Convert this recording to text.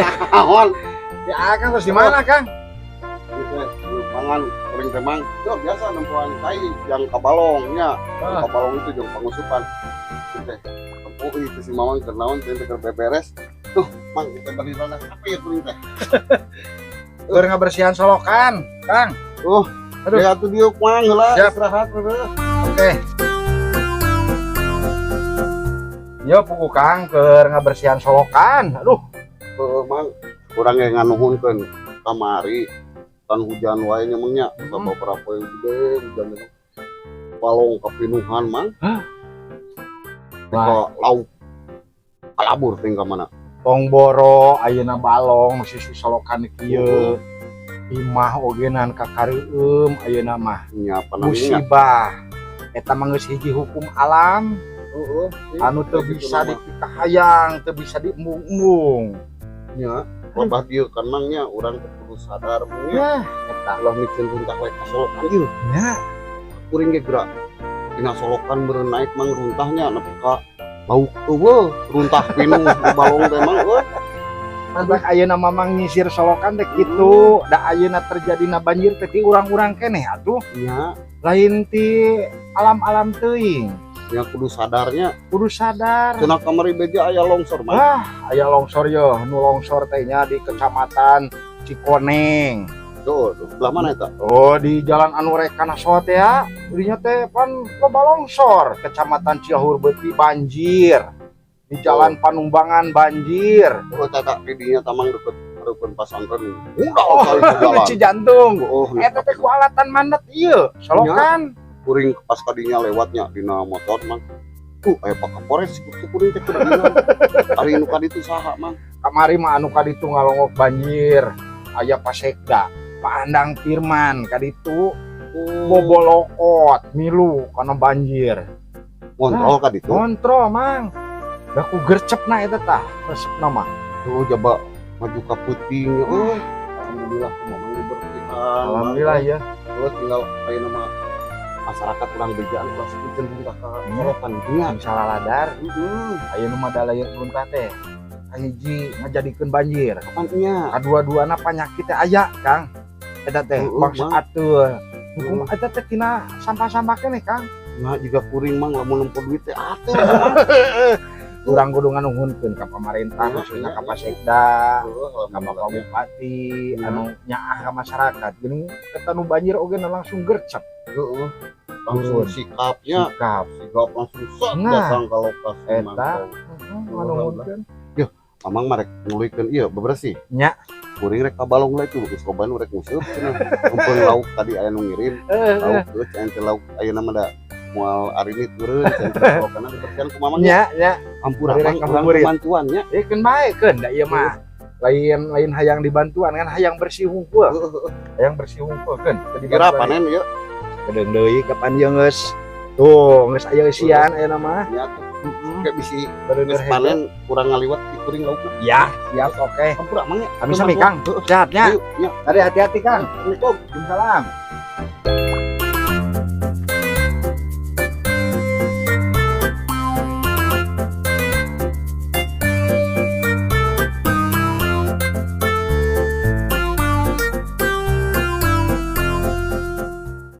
Naon? Ya, Kang, terus di mana, Kang? Gitu, pangan kuring teh, Mang. Yo, biasa nempoan tai yang kabalong nya. Ah. Kabalong itu jeung pangusupan. Gitu teh. Oh, itu si Mamang keur naon teh keur beberes. Tuh, Mang, kita bari rada apa ya kuring teh? Keur ngabersihan solokan, Kang. Oh, aduh. Ya atuh diuk, Mang, heula Siap. Istirahat heula. Oke. Yo puguh, Kang, keur ngabersihan solokan. Aduh, Heeh, Mang. Urang ge nganuhunkeun kamari kan hujan wae nya, Mang, nya. Beberapa yang gede hujan itu. Balong kapinuhan, Mang. Hah? Ke lauk. Kalabur ting ka mana. Tong boro ayeuna balong sisi solokan kieu. Imah ogenan kakareueum ayeuna mah. Nya apa namanya? Musibah. Eta mah geus hiji hukum alam Heeh. anu teu Kayak gitu bisa mah. dipikahayang, teu bisa diembung-embung. Nya, loba dieu kan, Mang, nya, urang teh kudu sadar, Mang, nya. Nah, eta. Ulah mikeun runtah wae ka solokan ieu. Nya, Kuring ge gerak. Dina solokan meureun naik, Mang, runtahnya nepi ka lauk euweuh, runtah pinuh di balong teh, Mang, euy. Matak ayeuna Mamang nyisir solokan teh kitu, da ayeuna terjadina banjir teh ti urang-urang keneh atuh, Nya, lain ti alam-alam teuing. Nya kudu sadarnya. Kudu sadar. Cenah kamari beja aya longsor, Mang. Wah, aya longsor yo, nu longsor teh nya di Kecamatan Cikoneng. Tuh, belah mana eta? Oh, di jalan anu rek kana Soa teh ya, dinya teh pan loba longsor. Kecamatan Cihaurbeuti banjir. Di Jalan Panumbangan banjir. Oh, tata di dinya tamang deket hareupeun pasantren. Udah Oh, kali ke jalan. Cijantung. Oh, Eta teh ku alatan mandat ieu, solokan. Kuring pas kadinya lewatnya dina motor, Mang. Aya Pak Kapolres ku kuring teh kudu dina. Ari nu kaditu saha, Mang? Kamari mah anu kaditu ngalongok banjir. Aya Pak Sekda, Pak Andang Firman kaditu bobolokot milu karena banjir. Ngontrol kaditu. Kontrol, Mang. Da ku gercepna eta tah, resepna mah. Tuh jaba maju ka peuting. Oh, alhamdulillah ku Mamang dibersihan. Alhamdulillah ya. Terus tinggal ayeuna mah masyarakat kurang bejaan kelas piceun runtah ka solokan nya. Misalnya ladar, Heeh. ayeuna mah da lain runtah teh. Kahiji ngajadikeun banjir. Kapan nya? Kadua-duana penyakit teh aya, Kang. Eta teh Heeh, bangsa Mang. atuh. Hukum eta teh tina sampah-sampah keneh, Kang. Nah, juga kuring, Mang, lamun nempo duit teh atuh, Mang. Urang kudu nganuhunkeun ka pamarentah, khususnya ka Pak Sekda, ka Bapak Bupati, anu nyaah ka masyarakat. Geuning eta nu banjir oge nu langsung gercep. Heeh. Langsung Turun. Sikapnya, Sikap. Sikap langsung set Nah. datang ke lokasi Eta. mantau. Heeh, nganuhunkeun. Mamang mah rek nuluykeun ieu bebersih. Nya. Kuring rek ka balong lah itu geus loba nu rek nguseup cenah. Mumpung lauk tadi aya nu ngirim, lauk geus aya teh lauk ayeuna mah da moal arini turun cenah teh solokanna dibersihan ku Mamang nya. Nya, nya. Ampura, Bari rek Mang, urang ngabuburit. bantuan nya. Eh, keun bae keun da ieu mah. Lain lain hayang dibantuan kan hayang bersih hungkul. Hayang bersih hungkul keun. Teu Kira dibantuan. panen ieu. Kedeung deui kapan ieu geus. Tuh, geus aya eusian ayeuna mah. Nya tuh Heeh. kayak bisi Bener. geus panen kurang ngaliwat di kuring laukna. Ya, siap, oke. Ampura, Mang, ya. Sami-sami, Kang. Sehatnya. Ayo, nya. Tadi hati-hati, Kang. Assalamualaikum. Waalaikumsalam.